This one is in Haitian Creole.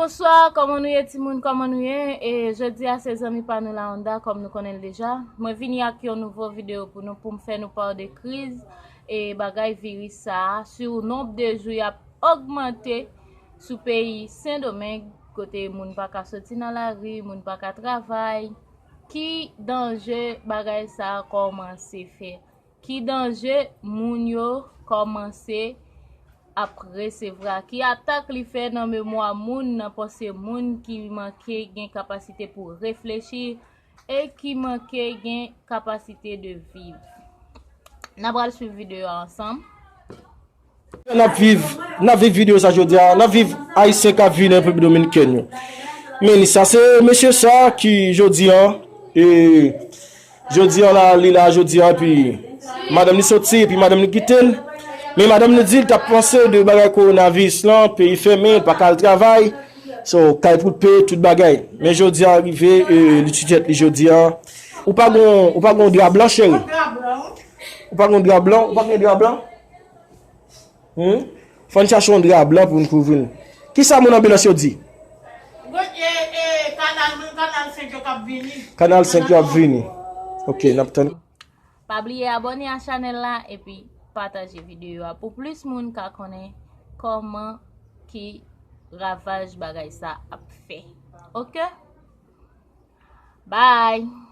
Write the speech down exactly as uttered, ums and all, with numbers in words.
Bonswa, kòman nou ye timoun, kòman nou ye? E jodi a se zanmi pa nou la Onda, kòm nou konnen l deja. Mwen vini ak yon nouvo videyo pou nou, pou m fè nou pa de kriz e bagay viris sa a, sou nonb de jou y ap ogmante sou peyi Sendomeng, kote moun pa ka soti nan lari, moun pa ka travay. Ki danje bagay sa a kòmanse fè? Ki danje moun yo kòmanse ap resevwa? Ki atak li fè nan memwa moun, nan panse moun ki manke gen kapasite pou reflechi e ki manke gen kapasite de viv? N a pral swiv videyo a ansanm. N ap viv, n ap viv videyo sa jodi a, n ap viv Ayisyen k ap vini Repiblik Dominikèn yo. Men sa se mesye sa ki jodi a, e, jodi a la, li la jodi a, epi madanm li soti, epi madanm li kite l. Men madanm li di l t ap panse de bagay kowonaviris lan, peyi fèmen, l pa ka al travay. So, kay pou l peye tout bagay. Men jodi a rive, e, li ti tèt li jodi a. Ou pa gon, ou pa gon dra blan, cheri? Ou pa gon dra blan? Ou pa gen dra blan? Hmm? Fò n chache yon dra blan pou n kouvri l. Kisa moun anbilans yo di? Gwo, e, e, kanal, kanal senk yo k ap vini. Kanal senk yo ap vini. Ok, n ap tann. Pa bliye abòne a chanèl la epi pataje videyo a pou plis moun ka konnen kòman ki ravaj bagay sa ap fè. Ok? Bye!